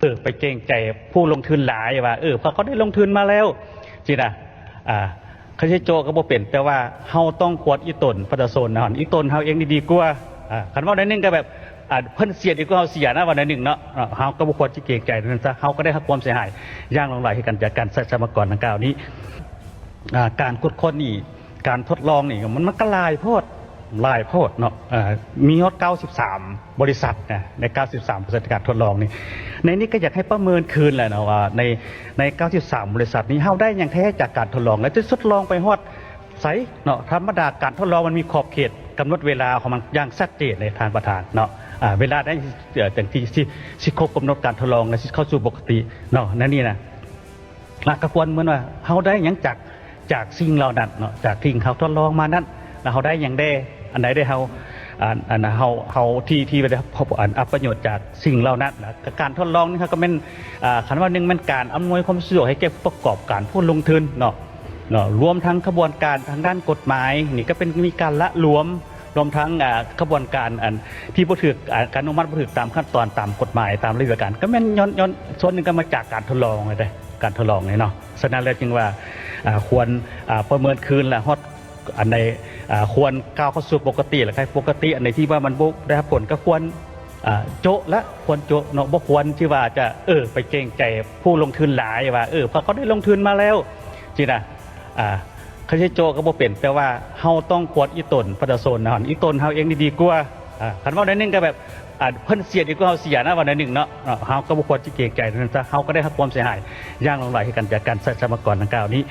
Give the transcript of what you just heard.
ເອີ ໄປເກງໃຈຜູ້ລົງທຶນຫຼາຍວ່າ ເອີ ເພາະເຂົາໄດ້ລົງທຶນມາແລ້ວຊີ້ນະ ອ່າ ເຂົາຊິໂຈະກໍບໍ່ເປັນ ແຕ່ວ່າເຮົາຕ້ອງກວດອີຕົນປະຊາຊົນນະ ອີຕົນເຮົາເອງນີ້ດີກວ່າ ອ່າ ຄັນເວົ້າໜ້ອຍໜຶ່ງກໍແບບ ອ່າ ເພິ່ນເສຍດີກວ່າເຮົາເສຍນະ ເວົ້າໜ້ອຍໜຶ່ງເນາະ ເຮົາກໍບໍ່ຄວນຊິເກງໃຈນັ້ນຊະ ເຮົາກໍໄດ້ຮັບຄວາມເສຍຫາຍຢ່າງຫຼວງຫຼາຍຄືກັນຈາກການໃຊ້ສຳພາກອນດັ່ງກ່າວນີ້ ອ່າ ການກວດຄົ້ນນີ້ ການທົດລອງນີ້ ມັນ ມັນກໍຫຼາຍໂພດ ຫຼາຍໂພດເນາະ ເອີ ມີຮອດເກົ້າສິບສາມບໍລິສັດນະ ໃນເກົ້າສິບສາມບໍລິສັດການທົດລອງນີ້ ໃນນີ້ກໍຢາກໃຫ້ປະເມີນຄືນແຫຼະເນາະວ່າ ໃນ ໃນເກົ້າສິບສາມບໍລິສັດນີ້ ເຮົາໄດ້ຫຍັງແທ້ຈາກການທົດລອງ ແລະຈະທົດລອງໄປຮອດໃສເນາະ ທຳມະດາການທົດລອງມັນມີຂອບເຂດກຳນົດເວລາຂອງມັນຢ່າງຊັດເຈນເລີຍທ່ານປະທານເນາະ ອ່າ ເວລາໃດ ເອີ ຈັ່ງທີ່ ຊິ ຊິຄົບກຳນົດການທົດລອງ ແລະຊິເຂົ້າສູ່ປົກກະຕິເນາະ ໃນນີ້ນະ ລະກໍຄວນເໝືອນວ່າເຮົາໄດ້ຫຍັງຈາກ ຈາກສິ່ງເຫຼົ່ານັ້ນເນາະ ຈາກທີ່ເຮົາທົດລອງມານັ້ນ ລະເຮົາໄດ້ຫຍັງແດ່ ອັນໃດໄດ້ເຮົາ ອັນ ອັນເຮົາ ເຮົາທີ່ ທີ່ໄດ້ຮັບ ອັນ ອັບປະໂຫຍດຈາກສິ່ງເຫຼົ່ານັ້ນ ລະການທົດລອງນີ້ເຮົາກໍແມ່ນ ອ່າ ຄັນວ່າໜຶ່ງແມ່ນການອຳນວຍຄວາມສະດວກໃຫ້ແກ່ຜູ້ປະກອບການ ຜູ້ລົງທຶນເນາະ ເນາະ ລວມທັງຂະບວນການທາງດ້ານກົດໝາຍ ນີ້ກໍເປັນ ມີການລະຫຼວມ ລວມທັງ ອ່າ ຂະບວນການອັນທີ່ບໍ່ຖືກ ອ່າ ການອະນຸມັດບໍ່ຖືກຕາມຂັ້ນຕອນຕາມກົດໝາຍຕາມລະບຽບການ ກໍແມ່ນຍ້ອນ ຍ້ອນສ່ວນໜຶ່ງກໍມາຈາກການທົດລອງເດ້ ການທົດລອງນີ້ເນາະ ສະນັ້ນແລ້ວຈຶ່ງວ່າ ອ່າ ຄວນ ອ່າ ປະເມີນຄືນ ແລະຮອດອັນໃດ ອ່າ ຄວນກ້າວເຂົ້າສູ່ປົກກະຕິ ແລະໃຫ້ປົກກະຕິ ອັນໃດທີ່ວ່າມັນບໍ່ໄດ້ຮັບຜົນກໍຄວນ ອ່າ ໂຈະ ແລະຄວນໂຈະເນາະ ບໍ່ຄວນທີ່ວ່າຈະ ເອີ ໄປເກງໃຈຜູ້ລົງທຶນຫຼາຍວ່າ ເອີ ເພາະເຂົາໄດ້ລົງທຶນມາແລ້ວຊີ້ນະ ອ່າ ເຂົາຊິໂຈະກໍບໍ່ເປັນ ແຕ່ວ່າເຮົາຕ້ອງກວດອີຕົນປະຊາຊົນນະ ອີຕົນເຮົາເອງນີ້ດີກວ່າ ອ່າ ຄັນເວົ້າໜ້ອຍໜຶ່ງກໍແບບ ອ່າ ເພິ່ນເສຍດີກວ່າເຮົາເສຍນະ ເວົ້າໜ້ອຍໜຶ່ງເນາະ ເຮົາກໍບໍ່ຄວນຊິເກງໃຈນັ້ນຊະ ເຮົາກໍໄດ້ຮັບຄວາມເສຍຫາຍຢ່າງຫຼວງຫຼາຍຄືກັນຈາກການໃຊ້ສຳພາກອນດັ່ງກ່າວນີ້.